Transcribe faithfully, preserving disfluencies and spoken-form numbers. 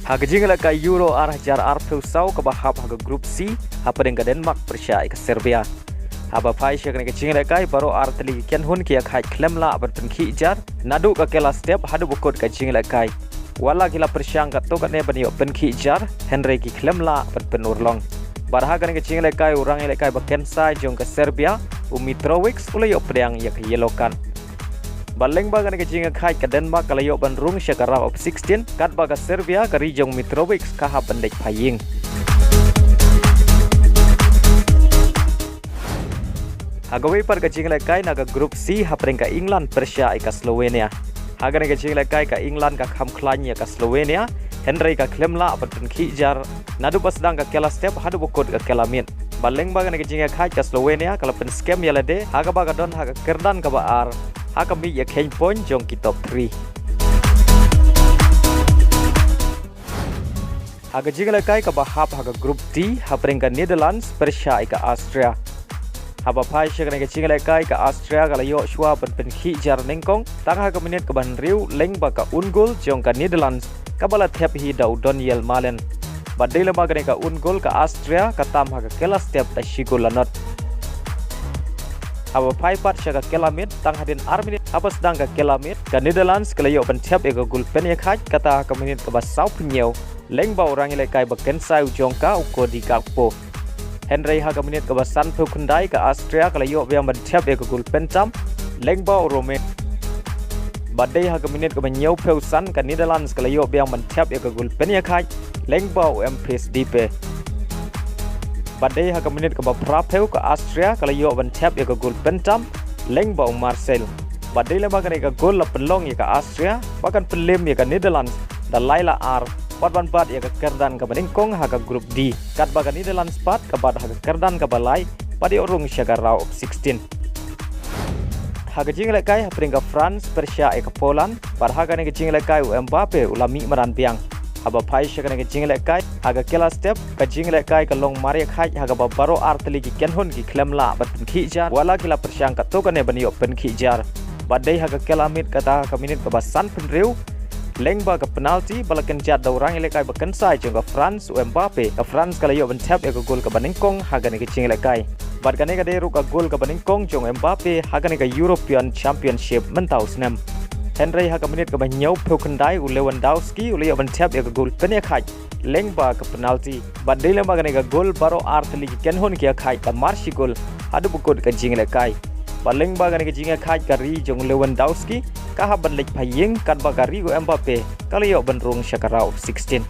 Ha ka jingïalehkai Euro ar hajar arphew saw kaba hap ha ka Group C, hapdeng ka Denmark pyrshah ïa ka Serbia. Haba phai sha kane ka jingïalehkai, baroh ar tylli ki kynhun ki ïakhaid khlem lah ban pynkhih jar naduh ka kylla step haduh ba kut ka jingïalehkai. Wat la ki la pyrshang katto katne ban ïoh pynkhih jar, hynrei ki khlem lah ban pynurlong. Bad ha kane ka jingïalehkai, u rangïalehkai ba kynsai jong ka Serbia, u Mitrovic, u la ïoh pdiang ïa ka yellow card. Bad lyngba kane ka jingïakhaid, ka Denmark ka la ïoh ban rung sha ka round of sixteen, katba ka Serbia, ka ri jong Mitrovic, ka hap ban leit phai ïing. Ha kawei pat ka jingïalehkai na ka Group C, hapdeng ka England pyrshah ïa ka Slovenia. Ha kane ka jingïalehkai, ka England ka kham khlaiñ ïa ka Slovenia, hynrei ka khlem lah ban pynkhih jar naduh ba sdang ka kylla step haduh ba kut ka kylla miet. Bad lyngba kane ka jingïakhaid, ka Slovenia ka la pynskhem ïa lade ha kaba ka don ha ka kyrdan kaba ar ha ka miej ïakheiñ point jong ki top three. Ha ka jingïalehkai kaba hap ha ka Group D, hapdeng ka Netherlands pyrshah ïa ka Austria. Haba phai sha kane ka jingïalehkai, ka Austria ka la ïoh shuwa ban pynkhih jar nyngkong tang ha ka minit kaba hynriew lyngba ka own goal jong ka Netherlands, kaba la thep hi da u Donyell Malen. Bad dei lyngba kane ka own goal, ka Austria ka tam ha ka kylla step da shi goal la nod. Haba phai pat sha ka kylla miet, tang hadien ar minit haba sdang ka kylla miet, ka Netherlands ka la ïoh ban thep ïa ka goal pynïakhaid, kata ha ka minit kaba sawphew hynñiew, lyngba u rangïalehkai ba kynsai u jong ka, u Cody Gakpo. Hynrei ha ka minit kaba sanphew khyndai, ka Austria ka la ïoh biang ban thep ïa ka goal pyntam lyngba u Romain. Bad dei ha ka minit kaba hynñiewphew san, ka Netherlands ka la ïoh biang ban thep ïa ka goal pynïakhaid lyngba u Memphis Depay. Bad dei ha ka minit kaba phraphew, ka Austria ka la ïoh ban thep ïa ka goal pyntam lyngba u Marseille. Bad dei lyngba kane ka goal la pynlong ïa ka Austria ba kan pynlem ïa ka Netherlands da lai la ar, bad ban bat ïa ka kyrdan kaba nyngkong ha ka Group D, katba ka Netherlands pat ka bat ha ka kyrdan kaba lai bad ïoh rung sha ka round of sixteen. Ha ka jingïalehkai hapdeng ka France pyrshah ïa ka Poland, bad ha kane ka jingïalehkai u Mbappe u la mih madan biang. Haba phai sha kane ka jingïalehkai, ha ka kylla step, ka jingïalehkai ka long marïakhaiñ ha kaba baroh ar tylli ki kynhun ki khlem lah ban pynkhih jar, wat la ki la pyrshang katto katne ban ïoh pynkhih jar. Bad dei ha ka kylla miet, kata ha ka minit kaba sanphew hynriew, lyngba ka penalty ba la kynjat da u rangïalehkai ba kynsai jong ka France, u Mbappe, ka France ka la ïoh ban thep ïa ka goal kaba nyngkong ha kane ka jingïalehkai. Bad kane ka dei ruh ka goal kaba nyngkong jong u Mbappe ha kane ka European Championship mynta u snem. Hynrei ha ka minit kaba hynñiewphew khyndai, u Lewandowski u la ïoh ban thep ïa ka goal pynïakhaid lyngba ka penalty. Bad dei lyngba kane ka goal, baroh ar tylli ki kynhun ki ïakhaid da mar shi goal haduh ba kut ka jingïalehkai. Bad lyngba kane ka jingïakhaid, ka ri jong u Lewandowski ka hap ban leit phai ïing, katba ka ri u Mbappe ka la ïoh ban rung sha ka round of sixteen.